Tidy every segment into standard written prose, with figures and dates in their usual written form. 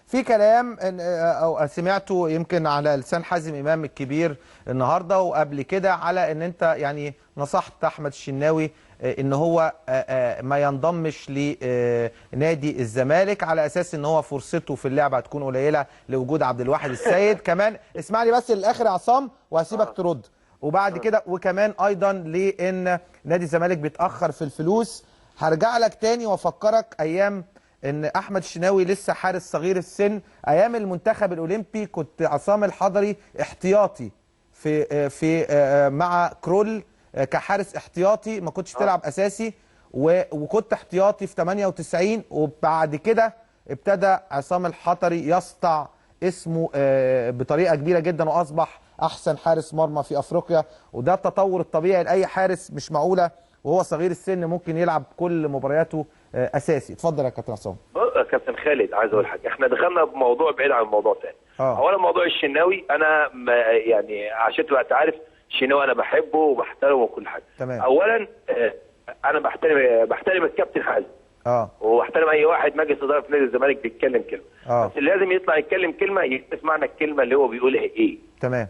في كلام او سمعته يمكن على لسان حازم امام الكبير النهارده وقبل كده، على ان انت يعني نصحت احمد الشناوي ان هو ما ينضمش لنادي الزمالك على اساس ان هو فرصته في اللعبة هتكون قليله لوجود عبد الواحد السيد. كمان اسمعني بس للاخر يا عصام وهسيبك ترد، وبعد كده وكمان ايضا لان نادي الزمالك بيتاخر في الفلوس. هرجع لك تاني وافكرك ايام ان احمد الشناوي لسه حارس صغير السن، ايام المنتخب الاولمبي كنت عصام الحضري احتياطي في في مع كرول كحارس احتياطي، ما كنتش تلعب اساسي، وكنت احتياطي في 98، وبعد كده ابتدى عصام الحضري يسطع اسمه بطريقة كبيرة جدا واصبح احسن حارس مرمى في افريقيا، وده التطور الطبيعي لاي حارس، مش معقولة وهو صغير السن ممكن يلعب كل مبارياته اساسي. اتفضل يا كابتن عصام. كابتن خالد، عايز اقول حاجة، احنا دخلنا بموضوع بعيد عن الموضوع تاني. اولا موضوع الشناوي، انا يعني عشان تبقى عارف الشناوي انا بحبه وبحترمه وكل حاجة. تمام. اولا انا بحترم الكابتن حازم، وبحترم اي واحد مجلس ادارة في نادي الزمالك بيتكلم كلمة، بس لازم يطلع يتكلم كلمة يعرف معنى الكلمة اللي هو بيقولها ايه. تمام.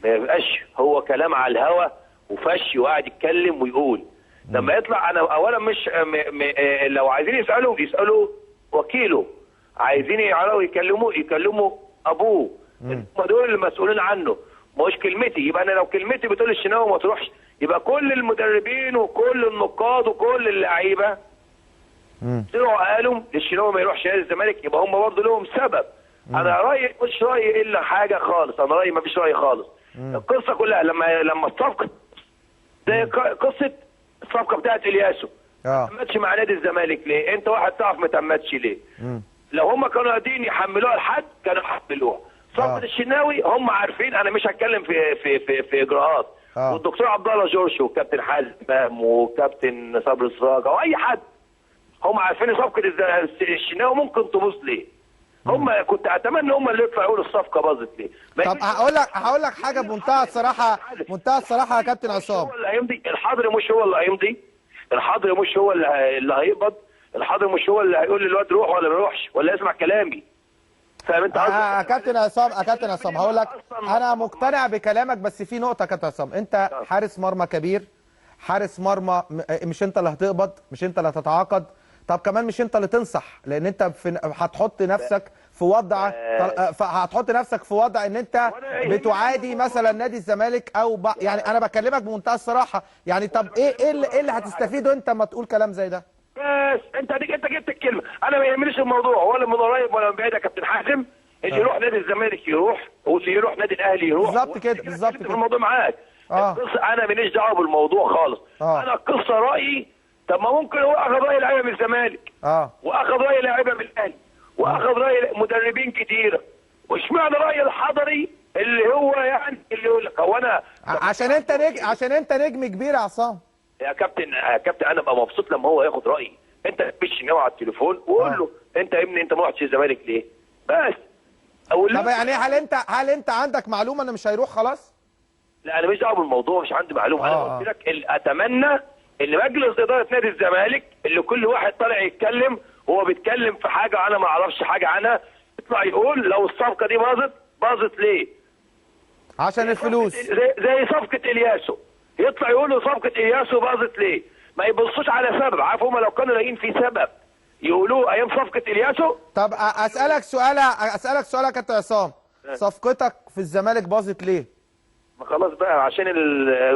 ما يبقاش هو كلام على الهوا وفش وقاعد يتكلم ويقول. لما يطلع انا اولا مش لو عايزين يسالوا يسالوا وكيله، عايزين يعرفوا يكلموا ابوه، هم دول المسؤولين عنه، مش كلمتي. يبقى انا لو كلمتي بتقول الشناوي ما تروحش، يبقى كل المدربين وكل النقاد وكل اللعيبة طلعوا قالوا للشناوي ما يروحش نادي الزمالك، يبقى هم برضه لهم سبب. انا رايي مش رايي الا حاجة خالص، انا رايي ما فيش راي خالص. القصة كلها لما الصفقة زي قصة الصفقة بتاعت الياسو، ما تمتش مع نادي الزمالك ليه؟ انت واحد تعرف ما تمتش ليه؟ لو هم كانوا قادرين يحملوها لحد كانوا حملوها. صفقة الشناوي هم عارفين، انا مش هتكلم في في في, في اجراءات. والدكتور عبد الله جورج وكابتن حازم امام وكابتن صبري السراج او اي حد، هم عارفين صفقة الشناوي ممكن تبوظ ليه. هم كنت اتمنى هم اللي يطلعوا يقولوا الصفقة باظت ليه. طب هقول لك حاجة بمنتهى الصراحة، منتهى الصراحة يا كابتن عصام، هو اللي هيمضي الحضري مش هو اللي هيمضي، الحضري مش هو اللي هيقبض، الحضري مش هو اللي هيقول للواد روح ولا ما يروحش ولا يسمع كلامي. فاهم انت قصدي؟ يا كابتن عصام، يا كابتن عصام هقول لك انا مقتنع بكلامك، بس في نقطة يا كابتن عصام، انت حارس مرمى كبير، حارس مرمى مش انت اللي هتقبض، مش انت اللي هتتعاقد، طب كمان مش انت اللي تنصح، لان انت هتحط نفسك في وضع، هتحط نفسك في وضع ان انت بتعادي مثلا نادي الزمالك او يعني انا بكلمك بمنتهى الصراحة، يعني طب ايه اللي هتستفيده انت اما تقول كلام زي ده؟ بس انت جبت الكلمة، انا ما يهمنيش الموضوع ولا من قريب ولا من بعيد يا كابتن حازم، اللي يروح نادي الزمالك يروح، واللي يروح نادي الاهلي يروح. بالظبط كده، بالظبط كده. الموضوع معاك. القصة انا ماليش دعوه بالموضوع خالص. انا القصة رايي. طب ما ممكن هو اخذ راي لعيبة من الزمالك، واخذ راي لعيبة من الاهلي، واخذ راي مدربين كتيرة، واشمعنى راي الحضري اللي هو يعني اللي يقول لك هو انا عشان انت نجم، عشان انت نجم كبير يا عصام. يا كابتن، يا كابتن انا ابقى مبسوط لما هو ياخد رايي. انت مش ناوي على التليفون وقول له انت يا ابني انت ما رحتش الزمالك ليه؟ بس. طب يعني هل انت عندك معلومة انه مش هيروح خلاص؟ لا انا مش دعوه بالموضوع، مش عندي معلومة. انا قلت لك اتمنى ان مجلس ادارة نادي الزمالك اللي كل واحد طالع يتكلم هو بيتكلم في حاجة انا ما اعرفش حاجة عنها، يطلع يقول لو الصفقة دي باظت باظت ليه؟ عشان الفلوس. زي صفقة الياسو، يطلع يقول صفقة الياسو باظت ليه؟ ما يبصوش على سبب، عارف هم لو كانوا لاقيين في سبب يقولوه ايام صفقة الياسو. طب اسالك سؤال، اسالك سؤال يا كابتن عصام، صفقتك في الزمالك باظت ليه؟ ما خلاص بقى عشان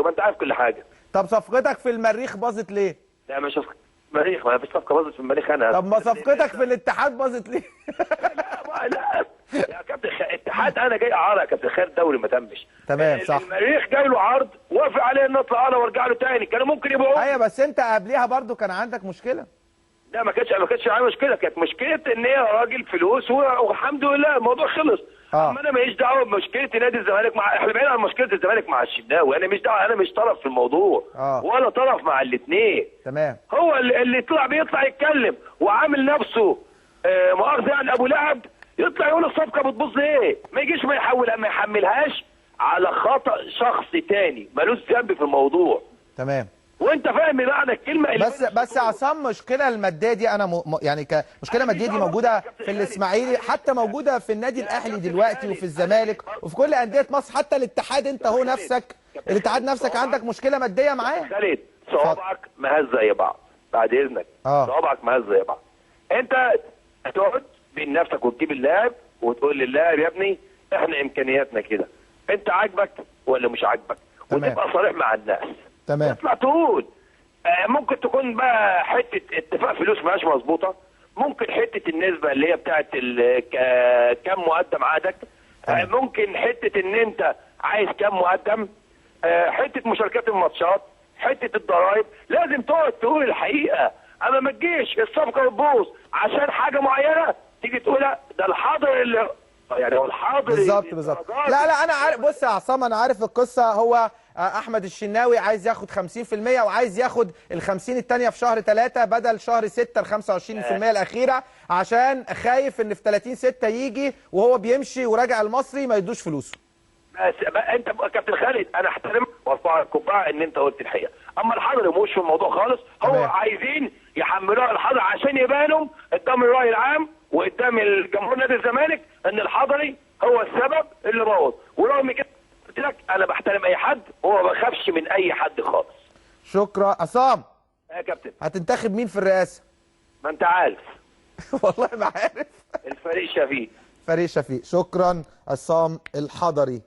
ما انت عارف كل حاجة. طب صفقتك في المريخ باظت ليه؟ لا مش صفقة المريخ، ما فيش صفقة باظت في المريخ انا. طب ما صفقتك في الاتحاد باظت ليه؟ لا لا يا كابتن الاتحاد انا جاي اعاره يا كابتن خالد، الدوري ما تمش. تمام صح. المريخ جاي له عرض وافق عليه ان اطلع انا وارجع له تاني، كانوا ممكن يبقوا. ايوه بس انت قبليها برضو كان عندك مشكلة. لا ما كانتش عندي مشكلة، كانت مشكلة ان هي راجل فلوس والحمد لله الموضوع خلص. اما انا ماليش دعوه بمشكلة نادي الزمالك مع، احنا بعيد عن مشكلة الزمالك مع الشناوي، انا مش دعوه، انا مش طرف في الموضوع ولا طرف مع الاثنين. تمام. هو اللي طلع بيطلع يتكلم وعامل نفسه مؤاخذة يعني ابو لهب، يطلع يقول الصفقة بتبوظ ليه؟ ما يجيش ما يحول ما يحملهاش على خطا شخص تاني ملوش ذنب في الموضوع. تمام. وانت فاهم معنى الكلمة اللي بس عصام، مشكلة المادية دي انا يعني كمشكله مادية دي موجودة في الاسماعيلي، حتى موجودة في النادي الاهلي دلوقتي وفي الزمالك وفي كل اندية مصر، حتى الاتحاد. انت هو نفسك الاتحاد نفسك عندك مشكلة مادية معاه. خالد، صوابعك مهز زي بعض، بعد اذنك. صوابعك مهز زي بعض. انت هتقعد بين نفسك وتجيب اللاعب وتقول للاعب يا ابني احنا امكانياتنا كده، انت عاجبك ولا مش عاجبك؟ وتبقى صريح مع الناس. تمام. تطلع تقول ممكن تكون بقى حتة اتفاق فلوس ماهاش مظبوطة، ممكن حتة النسبة اللي هي بتاعت كم مقدم عقدك، ممكن حتة ان انت عايز كم مقدم، حتة مشاركات الماتشات، حتة الضرايب. لازم تقعد تقول الحقيقة. اما ما تجيش الصفقة تبوظ عشان حاجة معينة تيجي تقولها ده الحاضر اللي يعني هو الحاضر. بالظبط بالظبط. لا انا عارف. بص يا عصام، انا عارف القصة. هو احمد الشناوي عايز ياخد 50% وعايز ياخد ال 50 الثانية في شهر 3 بدل شهر 6 ال 25% الاخيرة، عشان خايف ان في 30/6 يجي وهو بيمشي وراجع المصري ما يدوش فلوسه. بس انت كابتن خالد، انا احترم وارفع القبعة ان انت قلت الحقيقة. اما الحضري مش في الموضوع خالص. هو عايزين يحملوها الحضري عشان يبانوا قدام الراي العام وقدام الجمهور نادي الزمالك ان الحضري هو السبب اللي بوظ. ورغم كده قلت لك انا بحترم اي حد وما بخافش من اي حد خالص. شكرا عصام. يا كابتن، هتنتخب مين في الرئاسة؟ ما انت عارف. والله ما عارف. الفريق شفيق. فريق شفيق. شكرا عصام الحضري.